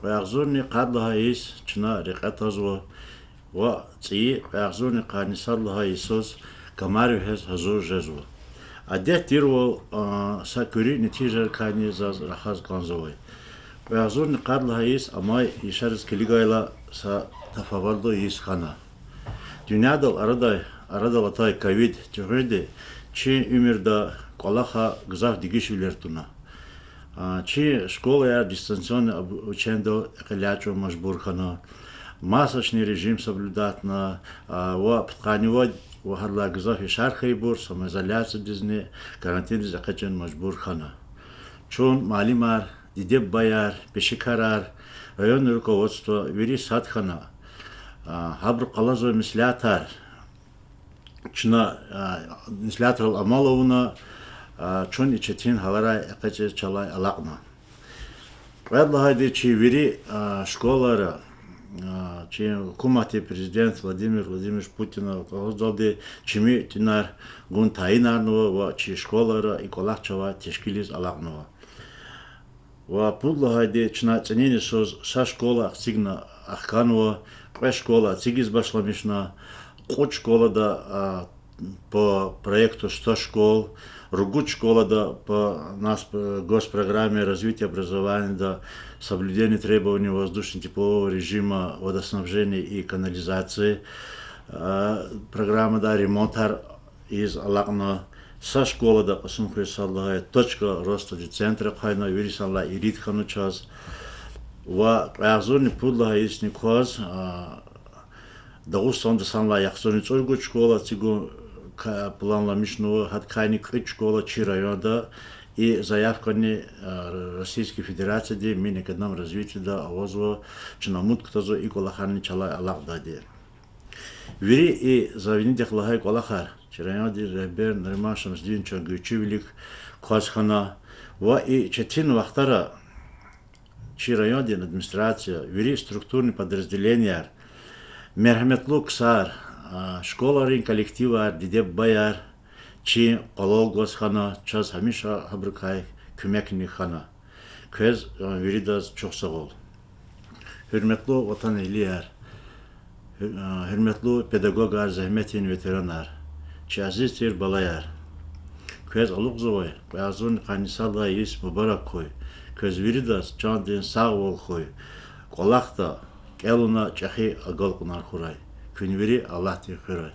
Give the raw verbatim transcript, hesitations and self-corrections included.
Кьве агъзурни къад лагьай йис чна рекье тазва ва цӀийи кьве агъзурни къанни сад лагьай йисуз камар вегьез гьазур жезва. Адет тирвал, а, са куьруь нетижайрикайни заз рахаз кӀанзавай. Кьве агъзурни къад лагьай йис амай йисариз килигайла са тафаватлу йис хьана. Дуьньядал арадай, арадал атай ковид гуьгъуьнди чи уьмуьрда кӀвалаха гзаф дегишвилер туна. А, чи школаяр дистанционный обучениедал экъечӀун мажбур хьана, масочный режим соблюдатьна, а, ва пудкъанни вад ва гьадалай гзаф яшар хьайибур самоизоляциядизни карантиндиз экъечӀун мажбур хьана. Чун, муаллимар, диде-бубаяр, пешекарар, районный руководство, вири сад хьана. А, гьабуру къалурзавай меслятар чна, а, меслятрал амал авуна, а, чун и четин гьаларай экъечӀиз чалай алакьна. Кьвед лагьайди, чи вири, а, школайра, а, чи гьукуматди президент Владимир Владимирович Путина кагъуздалди чими тӀуьнар гун тайинарнава ва чи школайра и кӀвалах чавай тешкилиз алакьнава. Ва пуд лагьайди, чна цӀинин йисуз са школа эцигна, ахканва, кьве школа эцигиз башламишна, кьуд школада, а, по проекту сто школ, ругуд школада по нас, э, госпрограмме развития образованиеда соблюдение требований воздушно-теплового режима, водоснабжения и канализации программада ремонтар ийиз алакьна, са школада, Кьасумхуьре сад лагьай, точка роста децентра ахъайна, вири санлай ирид хьана чаз. Ва кьве агъзурни пуд лагьай йисни кваз, а, Дагъустанда санлай яхцӀурни цӀуругуд школа эцигун планламишнава, гьадакайни кӀуьд школа чи районда, и заявкани, а, Российский Федерацияди Минэкономразвитиеда авазва, чна умуд кутазва и кӀвалахарни чалай алакьдайди. Вири и за винидихъ лагьай кӀвалахар чи райондин регьбер Нариман Шамсудиновичан гуьрчивилик кваз хьана ва и четин вахтара чи райондин администрация, вири структурный подразделенияр, мергьяметлу ксар, а, школайрин коллективар, диде-бубаяр чи къвалал гваз хьана, чаз гьамиша гьабурукай куьмекни хьана. Квез, а, виридаз чухсагъул. Гьуьрметлу ватанэгьлияр, гьуьр-, а, гьуьрметлу педагогар, зегьметдин ветеранар, чи азиз тир балаяр! Квез алукьзавай кьве агъзурни къанни сад лагьай йис мубарак хьуй. Квез виридаз чандин сагъвал хьуй. КӀвалахда кӀелуна чӀехи агалкьунар хьурай. Куьн вири Аллагьдин хуьрай.